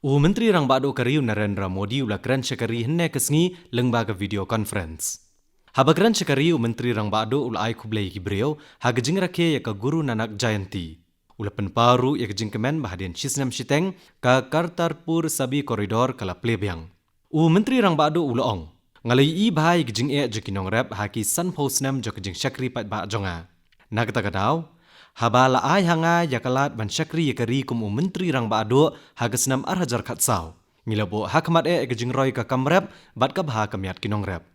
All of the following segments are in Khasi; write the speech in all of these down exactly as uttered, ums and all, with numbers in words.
U Myntri Rangbah Duh ka ri u Narendra Modi u la kren sha ka ri hynne ka sngi lyngba ka video conference. Haba kren sha ka ri, u Myntri Rangbah Duh u la ai khublei ïa ki briew ha ka jingrakhe ïa ka Guru Nanak Jayanti. U la pynpaw ruh ïa ka jingkmen ba hadien shi snem shiteng ka Kartarpur Sahib Corridor ka la plie biang. U Myntri Rangbah Duh u la ong, nga la ïohi bha ïa ka jingeh jong ki nongrep ha ki sanphew snem jong ka jingshakri paidbah jong nga. Na kata ka daw, haba la ai ha nga ïa ka lad ban shakri ïa ka ri kum u Myntri Rangbah Duh ha ka snem ar hajar khatsaw, ngi la buh ha khmat eh ïa ka jingroi ka kam rep bad ka bha ka miat ki nongrep.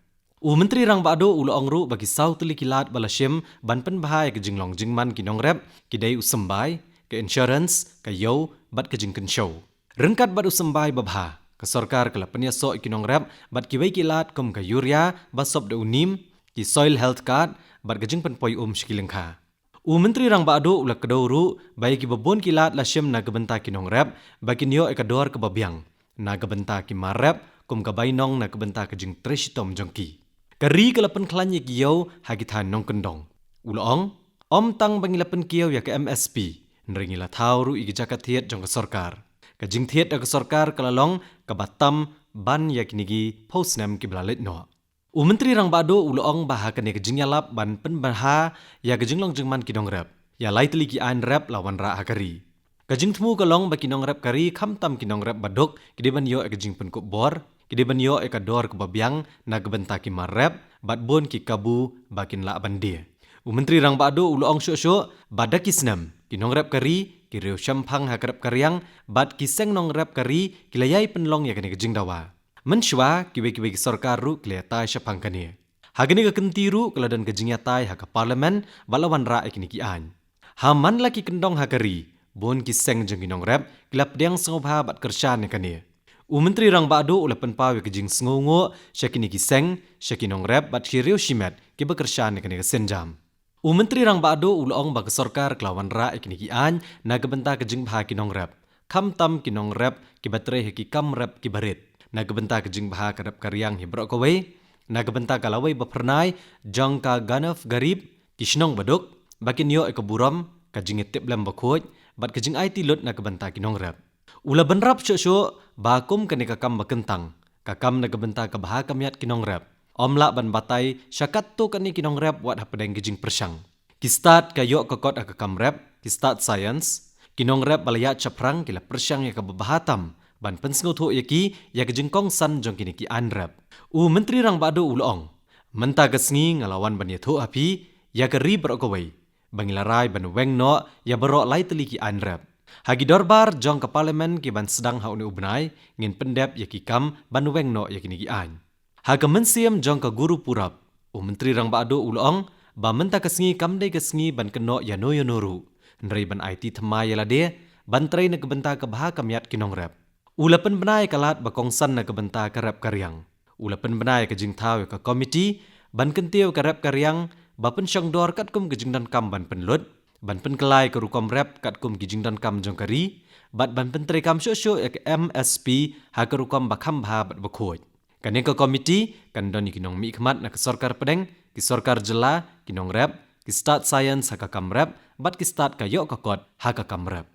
U Myntri Rangbah Duh u la ong ruh ba ki saw tylli ki lad ba la shim ban pynbha ïa ka jinglong jingman ki nongrep ki dei u symbai, ka insurance, ka ïew bad ka jingkynshew. Ryngkat bad u symbai babha, ka sorkar ka la pynïasoh ïa ki nongrep bad kiwei ki lad kum ka urea ba sop da u neem, ki soil health card bad ka jingpynpoi um sha ki lyngkha. U Myntri Rangbah Duh u la kdew ruh ba ïa kiba bun ki lad la shim na ka bynta ki nongrep ba kin ïoh ïa ka dor kaba biang na ka bynta ki mar rep kum ka bainong na ka bynta ka jingtrei shitom jong ki. Ka ri ka la pynkhlaiñ ïa ki ïew ha ki thaiñ nongkyndong. U la ong, ym tang ba ngi la pynkiew ïa ka M S P, hynrei ngi la thaw ruh ïa ki jaka thied jong ka sorkar. Ka jingthied jong ka sorkar ka la long kaba tam ban ïa kine ki phew snem kiba la leit noh. U Myntri Rangbah Duh u la ong ba ha kane ka jingïalap ban pynbha ïa ka jinglong jingman ki nongrep, ïa lai tylli ki aiñ rep la wanrah ha ka ri. Ka jingthmu ka long ba ki nongrep ka ri, khamtam ki nongrep baduk, ki dei ban ïoh ïa ka jingpynkup bor, ki dei ban ïoh ïa ka dor kaba biang na ka bynta ki mar rep bad bun ki kabu ba kin lah ban die. U Myntri Rangbah Duh u la ong shuh shuh ba da ki snem ki nongrep ka ri ki riew shemphang ha ka rep ka riang bad ki seng nongrep ka ri ki la ïai pynlong ïa kane ka jingdawa. Mynshuwa kiwei kiwei ki sorkar ruh ki la ïatai shaphang kane. Ha kane ka kynti ruh ka la don ka jingïatai ha ka Parliament bad la wanrah ïa kine ki aiñ. Ha man la ki kyndong ha ka ri, bun ki seng jong ki nongrep ki la pdiang sngewbha bad kyrshan ïa kane. U Myntri Rangbah Duh u la pynpaw ïa ka jingsngewnguh sha kine ki seng, sha ki nongrep bad shi riew shimet kiba kyrshan ïa kane ka sienjam. U Myntri Rangbah Duh u la ong ba ka sorkar ka la wanrah ïa kine ki aiñ na ka bynta ka jingbha ki nongrep, khamtam ki nongrep kiba trei ha ki kam rep kiba rit, na ka bynta ka jingbha ka rep ka riang hi baroh kawei, na ka bynta ka lawei ba phyrnai jong ka Ganav Gareeb, ki shnong baduk, ba kin ïoh ïa ka burom, ka jingïatiplem bakhuid bad ka jingaiti lut na ka bynta ki nongrep. U la bynrap shuh shuh ba kum kane ka kam ba kyntang, ka kam na ka bynta ka bha ka miat ki nongrep, ym lah ban batai sha katto katne ki nongrep wat hapdeng ki jingpyrshang. Ki stad ka ïoh ka kot ha ka kam rep, ki stad science, ki nongrep ba la ïaid shaphrang ki la pyrshang ïa kaba bha tam ban pynsngewthuh ïa ki ïa ka jingkongsan jong kine ki aiñ rep. U Myntri Rangbah Duh u la ong, mynta ka sngi nga la wan ban ïathuh ha phi ïa ka ri baroh kawei ba ngi la rai ban weng noh ïa baroh lai tylli ki aiñ rep. Ha ki dorbar jong ka Parliament ki ban sdang ha une u bnai, ngin pyndep ïa ki kam ban weng noh ïa kine ki aiñ. Ha ka mynsiem jong ka Guru Purab, u Myntri Rangbah Duh u la ong ba mynta ka sngi kam dei ka sngi ban kynnoh ïano ïano ruh, hynrei ban aiti thymmai ïa lade ban trei na ka bynta ka bha ka miat ki nongrep. U la pynbna ïa ka lad ba kongsan na ka bynta ka rep ka riang. U la pynbna ïa ka jingthaw ïa ka komiti ban kyntiew ïa ka rep ka riang ba pynshong dor katkum ka jingdonkam ban pynlut, ban pynkylla ïa ka rukom rep katkum ki jingdonkam jong ka ri, bad ban pyntreikam shuh shuh ïa ka M S P ha ka rukom ba kham bha bad bakhuid. Kane ka komiti kan don ïa ki nongmihkhmat na ka sorkar pdeng, ki sorkar jylla, ki nongrep, ki stad science ha ka kam rep bad ki stad ka ïoh ka kot ha ka kam rep.